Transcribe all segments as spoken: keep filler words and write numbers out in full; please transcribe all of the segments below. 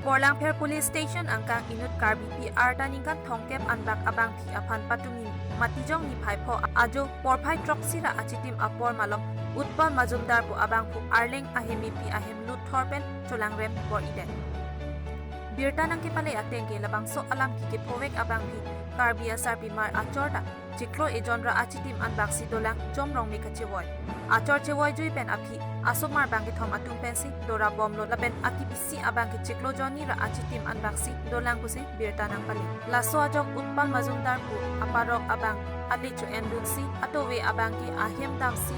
Borlangpher Police Station angkang inut Karbipi arta ningkan thomkep anbak abangpi aphan patumi Matijong niphai pho ajo porphai throksi ra achitim apor malom Utpal Majumdar pu abangphu arleng ahemepi ahem lut thor pen cholangrem bor-idet. Birta nangkepale ateng ke labangso alam ke kephovek abangpi Karbi asarpimar achor ta chiklo ejon ra achitim anbak si dolang Jom Rongme kachevoi. Achor chevoi jui pen aphi asomar bangkethom atum pensi dora bomlo lapen akipisi abang ke chiklo jonni ra achitim anbak si dolang pusi birta nangpale. Laso ajok Utpal Majumdar pu aparok abang ale cho-endunsi atove abang ke ahem damsi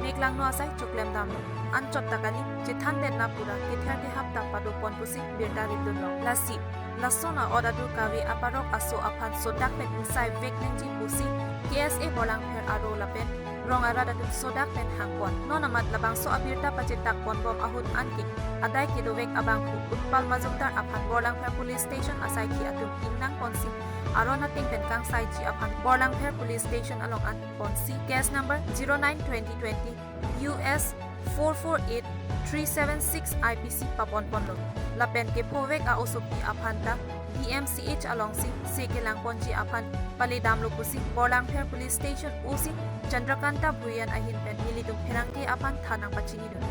meklangno asai choklem damlo. Anchot ta kali chethan detna pura kether kehap ta padopon pusi birta rimdunlo. Lasi lason a-order dur kave aparok aso aphan sodak pen ingsai vek nangji pusi K S A Borlangpher aro lapen rong arat atum sodak pen hangpon. Non amat labangso abirta pachetak ponbom ahut anke adai kedovek abangphu Utpal Majumdar aphan Borlangpher Police Station asaikhi atum ingnang ponsi aron ateng pen kangsaiji aphan Borlangpher Police Station along an ponsi case number zero nine twenty twenty U S four four eight three seven six I P C papon ponlo. Lapen kephovek a-osopi aphan ta D M C H alongsi se kelang ponji aphan pale damlo pusi Borlangpher Police Station O C Chandrakanta Bhuyan ahin pen nelitum pherangke aphan than nangpachinidun.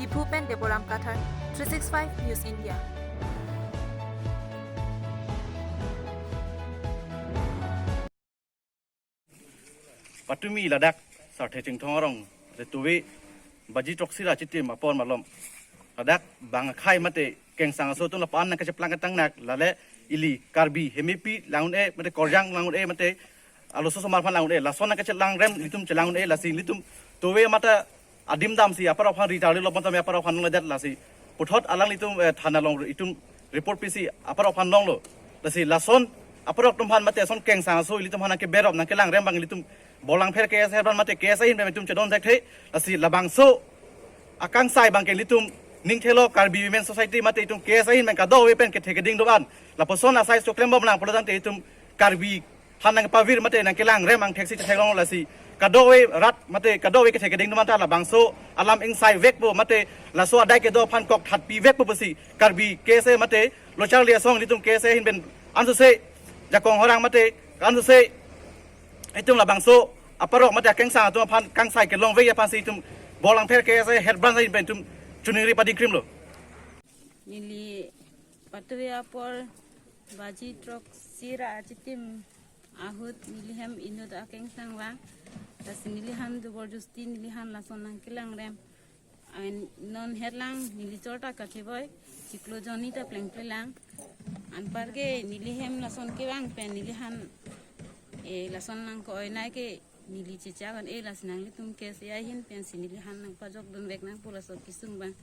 Diphu pen Deboram Kathar, three six five News India. Patumi ladak Sarthe Chingthong arong retuwe baji throksi ra achitim apor malom ladak bang akhai mate kengsang aso atum lapu-an nangkacheplang ketang nak lale ili Karbi hemepi lang un-e mate korjang lang un-e mate aloso somar aphan lang un-e lason nangkachelangrem ilitum chelang un-e lasi ilitum tuwe mate adim damsi aparok aphan ri charli lo pon tame aparok aphan nangledet lasi puthot alanglitum, eh, thana along itum report pisi aparok aphan longlo. Lasi lason aparok atum aphan mate ason kengsang aso ilitum aphan nangkeberop nangkelangrem abang ilitum Borlangpher K S A aphan mate K S A ahin pen itum chedon thekthe. Lasi labangso akangsai abang ke ilitum ningthelo Karbi Women Society mate itum K S A ahin pen kadokave pen kethe keding do-an lapuson asai choklembom nang pulo tangte itum Karbi aphan nangpavir mate nangkelangrem angthek si chetheklong lasi kadokave rat mate kadokave kethe keding do-an ta labangso alam ingsai vekpo mate laso adai kedo aphan kok thatpi vekpo pusi Karbi K S A mate lo charli asong ilitum K S A ahin pen ansose jakong horang mate ansose itum labangso aparok mate akengsang atum aphan kangsai kelongve aphansi itum Borlangpher K S A head branch ahin pen itum choningri padikrimlo. Neli patuve apor baji throksi ra achitim ahut nelihem inut akengsang vang. Lasi nelihan jabardasti nelihan lason nangkelangrem. An non herlang neli chor ta kachevoi chiklo jonni ta plengplelang. Anparke nelihem lason kevang pen nelihan, eh, lason nangko-oi nai ke neli chechak un-e lasi nanglitum K S A ahin pensi nelihan nangpajokdun vek nangpo laso kesung abang.